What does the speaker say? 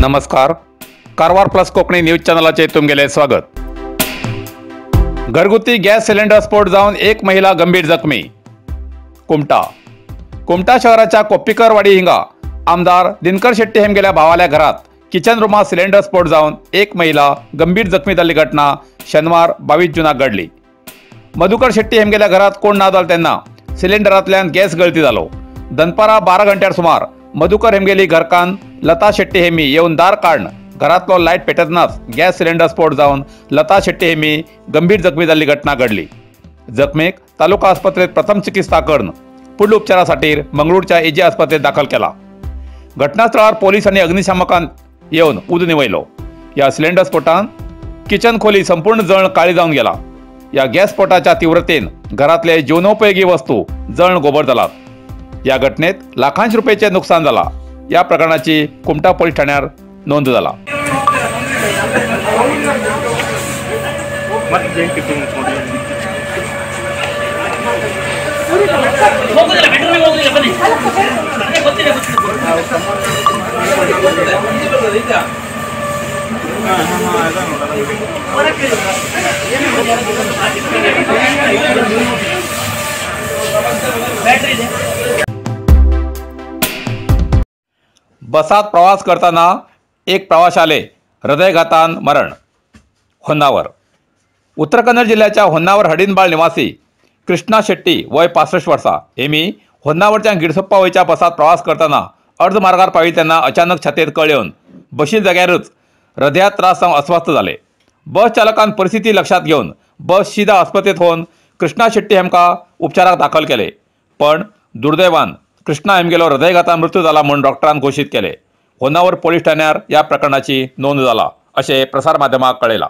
नमस्कार, Karwar plus Konkani news चॅनलाचे तुमगेले स्वागत। घरगुती गॅस सिलेंडर स्फोट जावन एक महिला गंभीर जखमी। कुमटा कुमटा शहराच्या कोप्पीकरवाडी हिंगा आमदार दिनकर शेट्टी हेमगेल्या भावाल्या घरात किचन रुमात सिलेंडर स्फोट जावन एक महिला गंभीर जखमी जाल्ली घटना शनिवार 22 जूनाक घडली। मधुकर शेट्टी हेमगेल्या घरात कोण ना जालो तेन्ना सिलेंडरांतल्यान गॅस गळती जालो। दनपारा 12 घंट्यार सुमार मधुकर हेमगेली घरकान लता शेट्टी हेमी येवन दार काडून घरातलो लायट पेटतनाच गॅस सिलेंडर स्फोट जावन लता शेट्टी हेमी गंभीर जखमी जाल्ली घटना घडली। जखमेक तालुका आस्पत्रेत प्रथम चिकित्सा करून पुढल्या उपचारासाठी मंगळूरच्या एजी आस्पत्रेत दाखल केला। घटनास्थळार पोलीस आणि अग्निशामकान येवन उदो निवयलो। या सिलेंडर स्फोटान किचन खोली संपूर्ण जळ काळी जावन गेला। या गॅस स्फोटाच्या तीव्रतेन घरातले जीवनोपयोगी वस्तू जळ गोबर जालात। या घटनेत लाखांश रुपयाचे नुकसान झाला। या प्रकरणाची कुमटा पोलीस ठाण्यार नोंद झाला। बसात प्रवास करताना एक प्रवाशाले हृदयघातान मरण। होन्नावर उत्तर कन्नड जिल्ह्याच्या होन्नावर हडिनबाळ निवासी कृष्णा शेट्टी वय 65 वर्षा हेमी होन्नावरच्या गिरसप्पा वयच्या बसात प्रवास करताना अर्ध मार्गार पावी त्यांना अचानक छातेत कळ येवन बशील जाग्यारच हृदयात त्रास जावन अस्वस्थ जाले। बस चालकान परिस्थिती लक्षात घेवन बस सीधा आस्पत्रेत होवन कृष्णा शेट्टी हेमका उपचाराक दाखल केले, पण दुर्दैवान कृष्णा हेमगेलो हृदयघातान मृत्यू जाला म्हूण डॉक्टरान घोशीत केले। होन्नावर पोलीस ठाण्यार या प्रकरणाची नोंद जाला अशें प्रसार माध्यमाक कळयलां।